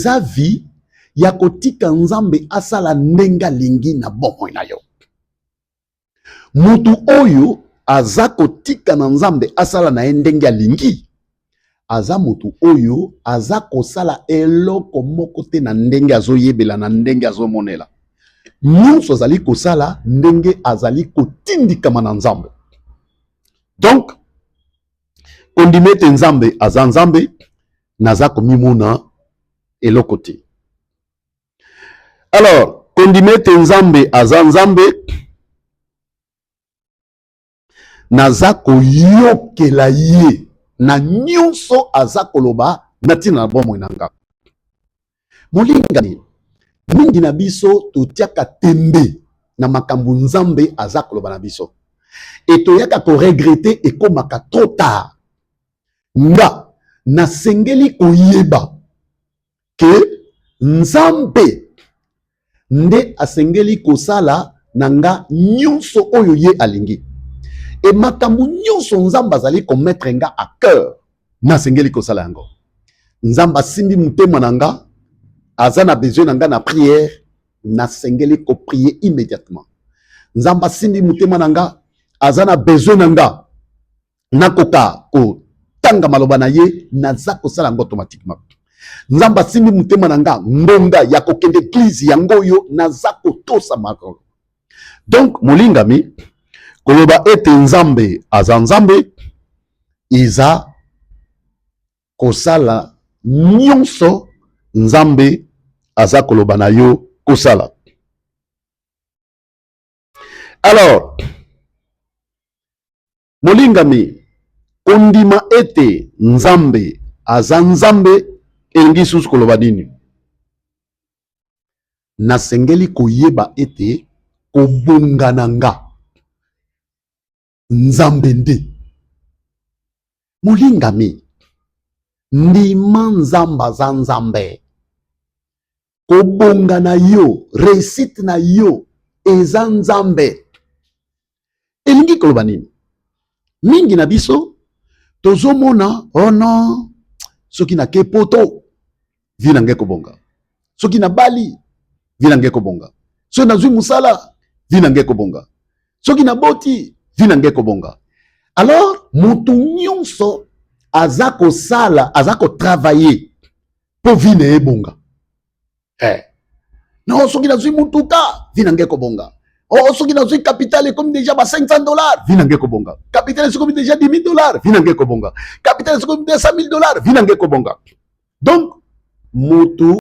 Eza vie ya kotika Nzambe asala ndenge alingi na bomoi na yo. Mutu oyo aza kotika na Nzambe asala na ye ndenge alingi, aza mutu oyo aza kosala eloko moko te na ndenge azoyebela, na ndenge azomonela. Nyonso azali kosala ndenge azali kotindikama na Nzambe. Donc, kondima ete Nzambe aza Nzambe, naza komimona eloko te. Alors, kondima ete Nzambe aza Nzambe, naza koyokela ye na nyonso aza koloba na ntina na bomoi na nga. Molingani, mingi na biso totiaka tembe na makambo Nzambe aza koloba na biso. E toyaka koregrete, ekomaka trop tard. Nga nasengeli koyeba ke Nzambe nde asengeli kosala na nga nyonso oyo ye alingi. E makambo nyonso Nzambe azali komettre nga à cœur, nasengeli kosala yango. Nzambe asimbi motema na nga, aza na besoin na nga na prière, nasengeli koprier immédiatement. Nzambe asimbi motema na nga, aza na besoin na nga, nakoka kotanga maloba na ye, naza kosala yango automatiquement. Nzambe asimbi motema na nga, ngonga ya kokende église yango oyo, naza kotosa makolo. Donc molingami, koloba ete Nzambe aza Nzambe eza kosala nyonso Nzambe aza koloba na yo kosala. Alors molingami, kondima ete Nzambe aza Nzambe elingi lisusu koloba nini? Nasengeli koyeba ete kobonga na nga Nzambe nde. Molingami, ndima Nzambe aza Nzambe. Kobonga na yo, réussite na yo eza Nzambe. Elingi koloba nini? Mingi na biso tozomona, oh non, soki nake poto vie na ngai ekobonga, soki nabali vie na ngai ekobonga, soki nazwi mosala vie na ngai ekobonga, soki naboti vie na ngai ekobonga. Alors motu nyonso aza kosala, aza kotravailler mpo vie na ye ebonga. Non, soki nazwi mutuka vie na ngai ekobonga. Oh, soki nazwi capital ekomi déjà ba 500 $, vie na ngai ekobonga. Capital ekomi déjà 10 000 $, vie na ngai ekobonga. Capital ekomi 200 000 $, vie na ngai ekobonga. Donc motu